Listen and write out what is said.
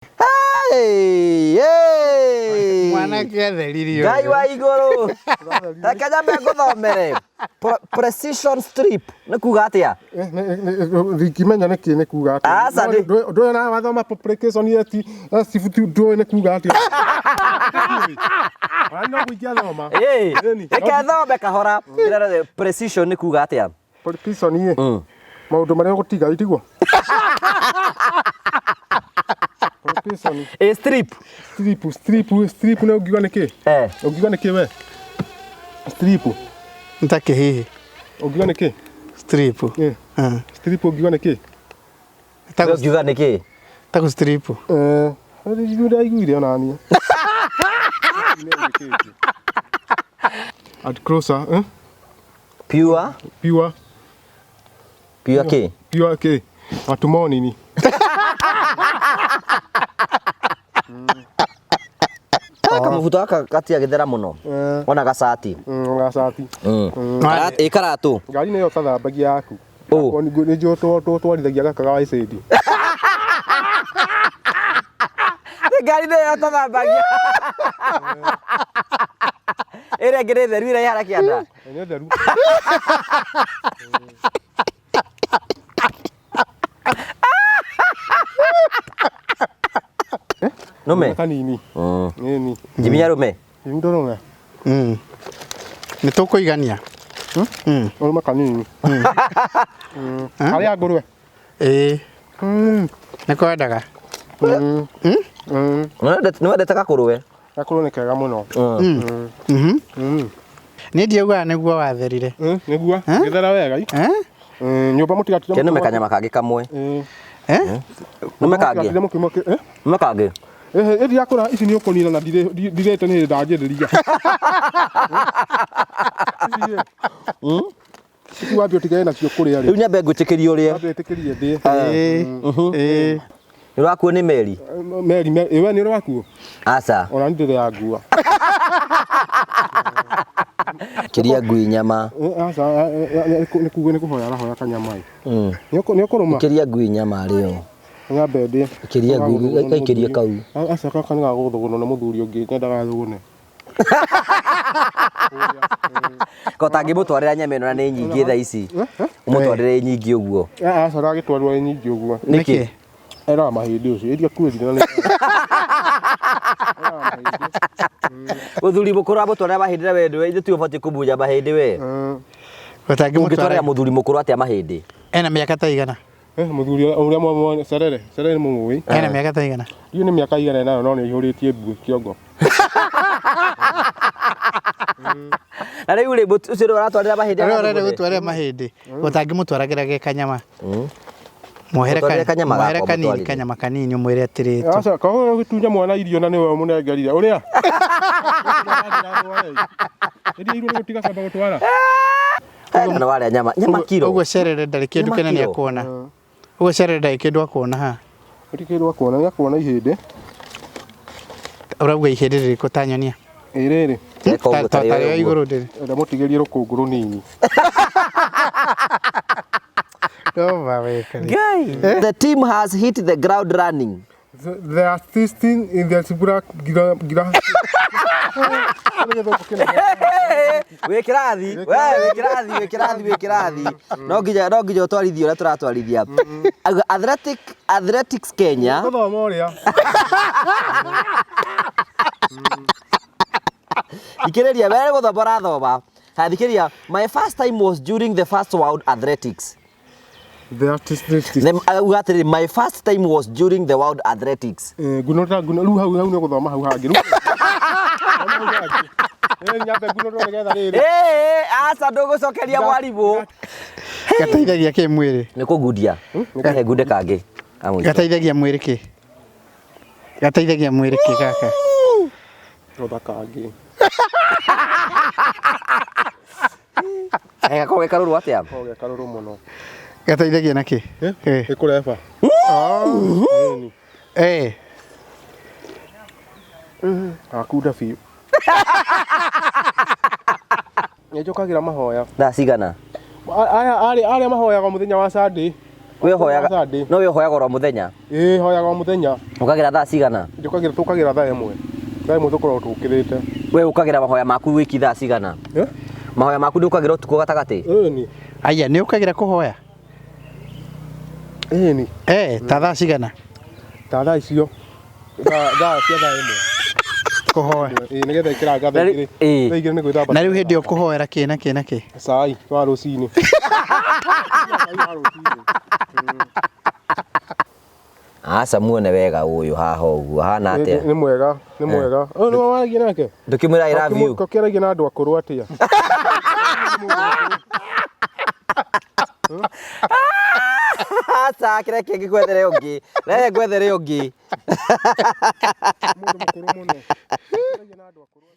Hey, hey. Mwanake atheririo. Ngai wa igũrũ. Reke nyambe ngũthomere. Precision strip nĩ kuga atĩa? Ndingĩmenya nĩkĩ nĩ kuga atĩa. Aca, Ndũĩ na wathoma publication eti cibuti ndũĩ nĩ kuga atĩa. Ona no ingĩathoma. Ĩĩ. Ĩni. Reke thome kahora. Ndĩrarora Precision nĩ kuga atĩa? Publication ĩ. Maũndũ marĩa ũgũtiga itiguo. Publication. Ĩ strip. Strip, strip, strip nĩ ũngiuga nĩ kĩ? Eh. Ũngiuga nĩ kĩ we? Strip. Ntakĩ hihi. Ũngiuga nĩ kĩ? Strip. Ĩ. Strip ũngiuga nĩ kĩ? Ũngiuga nĩ kĩ? Tagu strip. Eh, ndaiguire ona niĩ. Add closer, eh? Pure. Pure. Pure kĩ? Pure kĩ? Matumonini. Kamũbuto gaka gatiagĩthera mũno. Eh. Ona gacati. Gacati. Ĩ karatũ. Ngari nĩyo ũtathambagia yaku. Ũ. Nĩ njũĩ twarithagia gaka ga Wicedi. Nĩ ngari nĩyo ũtathambagia. Ĩrĩa ĩngĩ nĩ theru ĩrĩa ĩhana kĩanda. Nĩ theru. Nũme. Kanini. Nini. Jimmy arũme. Jimmy ndũrũme. Nĩ tũkũigania. Ũrũme kanini. Harĩa ngũrwe. Ĩĩ. Nĩ kwendaga. Nĩ wendete gakũrũwe? Gakũrũwe nĩ kega mũno. Niĩ ndiaugaga nĩguo watherire. Nĩguo. Gĩthera wega. Nyũmba mũtigatire. Ke nũme kanyama kangĩ kamwe. Nũme kangĩ. Mũtigatire. Nũme kangĩ. Ĩĩ ndirakũra ici nĩ ũkũnina na ndirĩte nĩ hĩndĩ ndanjĩrĩria. Ici wambia ũtigane nacio kũrĩa rĩ. Rĩu nyambe ngwĩtĩkĩrie ũrĩe. Wambia ĩtĩkĩrie ndĩe. Ĩĩ. Nĩ ũrakuo nĩ meri? Meri, ĩ we nĩ ũrakuo? Aca. Ona niĩ ndĩrĩ yangua. Kĩria ngui nyama. Aca, nĩ kũhoya arahoya kanyama ĩ. Nĩ ũkũrũma? Kĩria ngui nyama rĩo. Nyambe ndĩe. Ĩkĩria ngui, ĩkĩrie kau. Aca gaka nĩ gagũthũgũnwo nĩ mũthuri ũngĩ nyendaga thũgũne. Ko tangĩmũtwarĩra nyama ĩno na nĩ nyingĩ thaa ici. Ũmũtwarĩre ĩ nyingĩ ũguo. Aca ndagĩtwarwo ĩ nyingĩ ũguo. Nĩkĩ? Eraga mahĩndĩ ũcio. Ĩria kuĩrire na nĩ. Mũthuri mũkũrũ amũtwarĩra mahĩndĩ na we ndũĩ ithuĩ tiwe ũbatiĩ kũmunya mahĩndĩ we. Ũngĩtwarĩra mũthuri mũkũrũ atĩa mahĩndĩ? Ena mĩaka ta igana? Mũthuri ũrĩa mwa Cerere, Cerere nĩ mũmũĩ. Ena mĩaka ta igana? Ndiũĩ nĩ mĩaka igana enayo no nĩ aihũrĩtie mbuĩ kĩongo. Na rĩu rĩ ũcio nĩwe ũratwarĩra mahĩndĩ Ũrĩa ũrenda gũtwarĩra mahĩndĩ, ũtangĩmũtwaragĩra ge kanyama. Muohere Mũtwarĩre kanyama muohere gakwa, kanini mũtwarĩre. kanyama kanini ũmwĩre atĩrĩ Aca, koguo ũgĩtunya mwana irio na nĩwe ũmũnengerire. Ũrĩa? Iria irio nĩ gũtiga kwamba gũtwara. Na warĩa nyama, nyama kiro. Ũguo Cerere ndarĩ kĩndũ Nyama kĩnene kiro. akuona. Ũguo Cerere ndarĩ kĩndũ akuona haha. Gũtirĩ kĩndũ akuona, nĩ akuona ihĩndĩ. Ũrauga ihĩndĩ rĩrĩkũ ta nyonia? Ĩ rĩrĩ. Reka ũguo, Ta tarĩ tarĩ ũguo. igũrũ ndĩrĩ. Enda mũtigĩrie rũkũngũ rũnini. Ndoma weka rĩ. Ngai. The team has hit the ground running. They are assisting in the Sibura Gira Gira. Wĩ kĩrathi, we wĩ kĩrathi, wĩ kĩrathi, wĩ kĩrathi. No nginya ũtwarithie ũrĩa tũratwarithia. Auga Athletics Kenya. Gũthoma ũrĩa. Thikĩrĩria, we gũthoma ũrathoma. Ha, thikĩrĩria, my first time was during the first World Athletics. The artist. Auga atĩrĩrĩ, my first time was during the World Athletics. Nguno ta nguno rĩu hau hau nĩ gũthoma hau hangĩ. Rĩu. Ĩ nyambe nguno nĩgetha rĩrĩ. Ĩĩ, aca ndũgũcokeria mwarimũ. Gateithagia kĩ mwĩrĩ? Nĩ kũgundia. Kahe ngunde kangĩ. Kamũico. Gateithagia mwĩrĩ kĩ? Gateithagia mwĩrĩ kĩ gaka? Gũtha kangĩ. Gakorwo ge karũrũ atĩa? Gakorwo ge karũrũ mũno. Gateithagia na kĩ? Ĩ kũreba. Eh. Akunda biũ. Nĩ njũkagĩra mahoya. Thaa cigana? Aya arĩa mahoyaga mũthenya wa Sunday. We hoyaga Sunday. no we hoyaga oro muthenya. Ĩĩ, hoyaga o mũthenya. Ũkagĩra thaa cigana? Njũkagĩra, tũkagĩra thaa 1. Thaa 1 tũkoragwo tũkĩrĩte. We ũkagĩra mahoya maku wiki thaa cigana? Eh? Mahoya maku ndũkagĩra ũtukũ gatagatĩ? Ĩni. Aya, nĩ ũkagĩra kũhoya? Ĩni. Eh, ta thaa cigana? Ta thaa icio. Thaa cia thaa 1. Kũhoya. Ĩĩ, nĩgetha ĩkĩranga thaa Na rĩu- igĩrĩ. ĩĩ. Thaa 2 nĩ gwĩthamba. Na rĩu hĩndĩ ĩyo kũhoera kĩ na kĩ na kĩ? Cai wa rũcinĩ. Cai wa rũcinĩ. Aca muone wega ũyũ haha ũguo hana atĩa? Nĩ mwega, nĩ mwega. Ũyũ nĩwe waragia nake? Ndũkĩmwĩra I love you. Ũkĩaragia na andũ akũrũ atĩa? Aca kĩrĩa kĩngĩ gwethere ũngĩ. Rehe ngwethere ũngĩ. Mũndũ mũkũrũ mũno. Ũkĩaragia na andũ akũrũ.